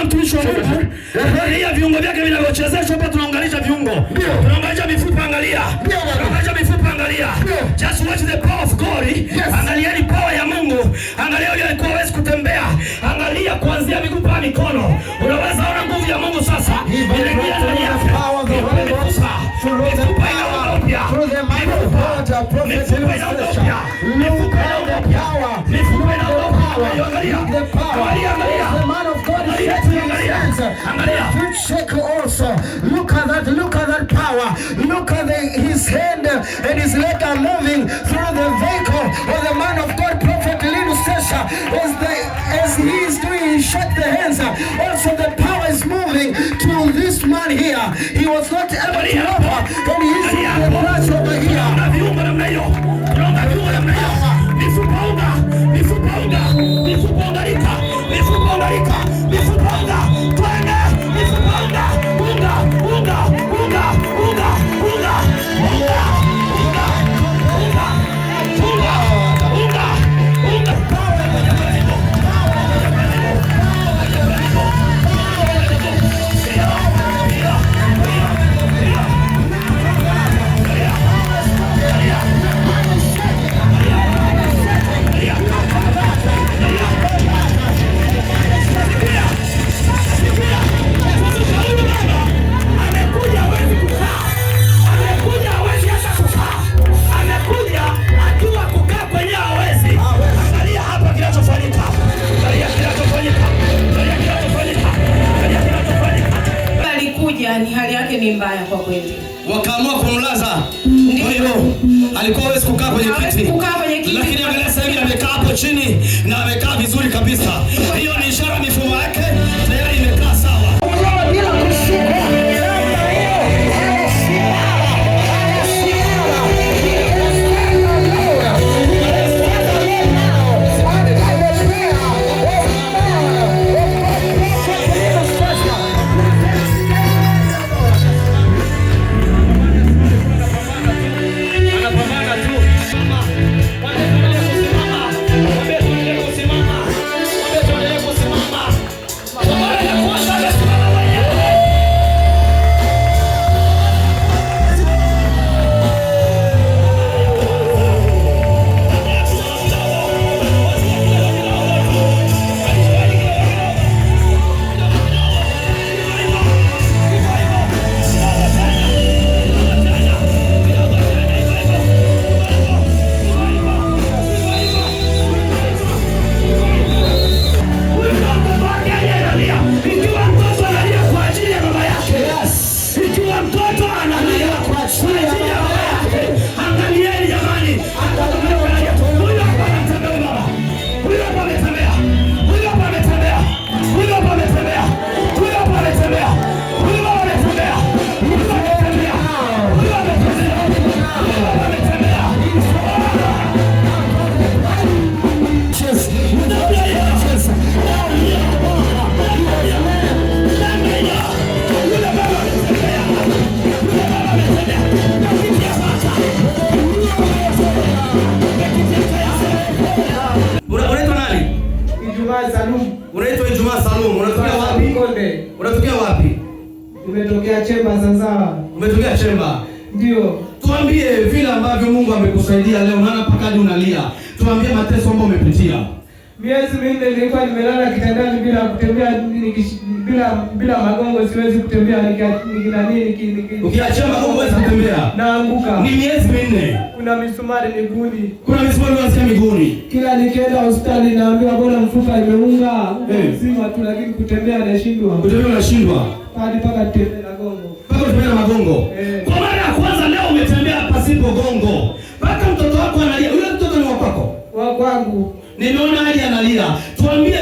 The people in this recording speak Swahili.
Mtumishi wa Mungu. Angalia viungo vyake vinavyochezeshwa hapa, tunaunganisha viungo. Tunaunganisha mifupa, angalia. Tunaunganisha mifupa, angalia. Just watch the power of God. Angalieni power ya Mungu. Angalia yule alikuwa hawezi kutembea. Angalia kuanzia miguu mpaka mikono. Unaweza ona nguvu ya Mungu sasa. Inaingia ndani yake. Mifupa. Mifupa inaunga upya. Mifupa inaunga upya. Mifupa inaunga upya. Mifupa inaunga upya. Angalia. Angalia, angalia. The man of God is shaking his hands. Angalia. Feet shake also. Look at that power. Look at his hand and his leg are moving through the vehicle of the man of God, Prophet Linus Sesha. As he is doing, he shake the hands. Also, the power is moving to this man here. He was not able to walk, and he is the crutch over here. Tunaunga viungo namna hiyo. Tunaunga viungo namna hiyo. Mifupa unga, mifupa unga, mifupa ungalika, mifupa ungalika, mifupa unga. Twende, mifupa unga, unga, unga, unga, unga, unga, unga, unga, unga, unga, unga, unga. Moja kwa miguu. Moja kwa miguu. Moja kwa miguu. Ndio, ndio, ndio, ndio. Angalia. Angalia. Angalia. Angalia. Sikia. Sikia. Sasa huyu baba amekuja hawezi kukaa. Amekuja hawezi hata kukaa. Amekuja akiwa kukaa kwenyewe hawezi. Angalia hapa kinachofanyika. Angalia kinachofanyika. Angalia kinachofanyika. Angalia kinachofanyika. Alikuja ni hali yake ni mbaya kwa kweli. Wakaamua kumlaza. Kwa hiyo alikuwa hawezi kukaa kwenye Hawezi kiti, kukaa kwenye kiti. Lakini angalia sasa hivi amekaa hapo chini na amekaa vizuri kabisa. Hiyo ni ishara mifumo yake tayari imekaa sawa. Bila kushikwa namna hiyo, anasimama, anasimama. He can stand alone. He can stand alone now. Under the prayer of man of God, Prophet Linus Sesha. He can stand alone. Anapambana tu. Mwambie tuendelee kusimama. Mwambie tuendelee kusimama. Mwambie tuendelee kusimama. Kwa mara ya kwanza amesimama mwenyewe. Huyu ndo mtoto wake aliyelia. Ikiwa mtoto analia kwa ajili ya baba yake. Ikiwa mtoto analia kwa ajili ya baba yake. Angalieni jamani. Huyu hapa anatembea baba. Huyu hapa ametembea. Huyu hapa ametembea. Huyu hapa ametembea. Huyu hapa ametembea. Huyu baba ametembea. Huyu ametembea. Huyu ametembea. Huyu baba ametembea. Yes. Yes. Yule baba ametembea. Yule baba ametembea. Na kiti ya kwanza. Na kiti ya tayari. Unaitwa nani? Ijumaa Salum. Unaitwa Ijumaa Salum. Unatokea wapi? Konde. Unatokea wapi? Nimetokea Chemba sasa. Umetokea Chemba. Ndio. Tuambie vile ambavyo Mungu amekusaidia leo, maana mpaka hadi unalia. Tuambie mateso ambayo umepitia. Miezi 4 nilikuwa nimelala kitandani bila kutembea, bila magongo siwezi kutembea, nikinani Ukiachia magongo huwezi kutembea. Naanguka. Ni miezi 4. Kuna misumari miguuni. Kuna misumari unasikia miguuni. Kila nikienda hospitali naambiwa bora mfupa imeunga mzima tu, lakini kutembea nashindwa. Kutembea unashindwa. Hadi mpaka nitembee na gongo. Mpaka utembee na magongo. Eh. Kwa mara ya kwanza leo umetembea pasipo gongo. Mpaka mtoto wako analia. Yule mtoto ni wa kwako? Wa kwangu. Nimeona hadi analia. Tuambie